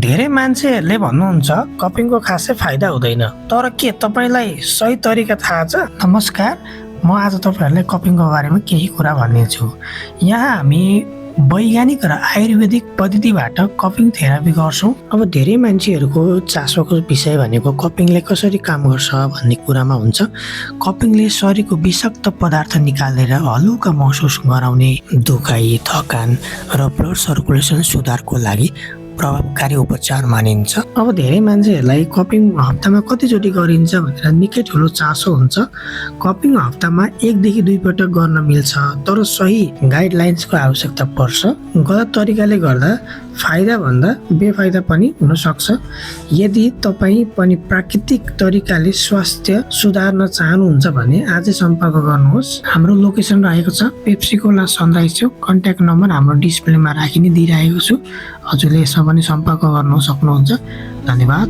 धेरै मान्छेहरूले भन्नुहुन्छ कपिङको खासै फाइदा हुँदैन, तर के तपाईँलाई सही तरिका थाहा छ? नमस्कार, म आज तपाईँहरूलाई कपिङको बारेमा केही कुरा भन्नेछु। यहाँ हामी वैज्ञानिक र आयुर्वेदिक पद्धतिबाट कपिङ थेरापी गर्छौँ। अब धेरै मान्छेहरूको चासोको विषय भनेको कपिङले कसरी काम गर्छ भन्ने कुरामा हुन्छ। कपिङले शरीरको विषाक्त पदार्थ निकालेर हलुका महसुस गराउने, दुखाइ, थकान र ब्लड सर्कुलेसन सुधारको लागि प्रभावकारी उपचार मानिन्छ। अब धेरै मान्छेहरूलाई कपिङ हप्तामा कतिचोटि गरिन्छ भनेर निकै ठुलो चासो हुन्छ। कपिङ हप्तामा 1 देखि 2 पटक गर्न मिल्छ, तर सही गाइडलाइन्सको आवश्यकता पर्छ। गलत तरिकाले गर्दा फाइदा भन्दा बेफाइदा पनि हुन सक्छ। यदि तपाईँ पनि प्राकृतिक तरिकाले स्वास्थ्य सुधार्न चाहनुहुन्छ भने आजै सम्पर्क गर्नुहोस्। हाम्रो लोकेसन रहेको छ पेप्सी कोला सनराइज चौक। कन्ट्याक्ट नम्बर हाम्रो डिस्प्लेमा राखि नै दिइरहेको छु। हजुरले यसमा पनि सम्पर्क गर्न सक्नुहुन्छ। धन्यवाद।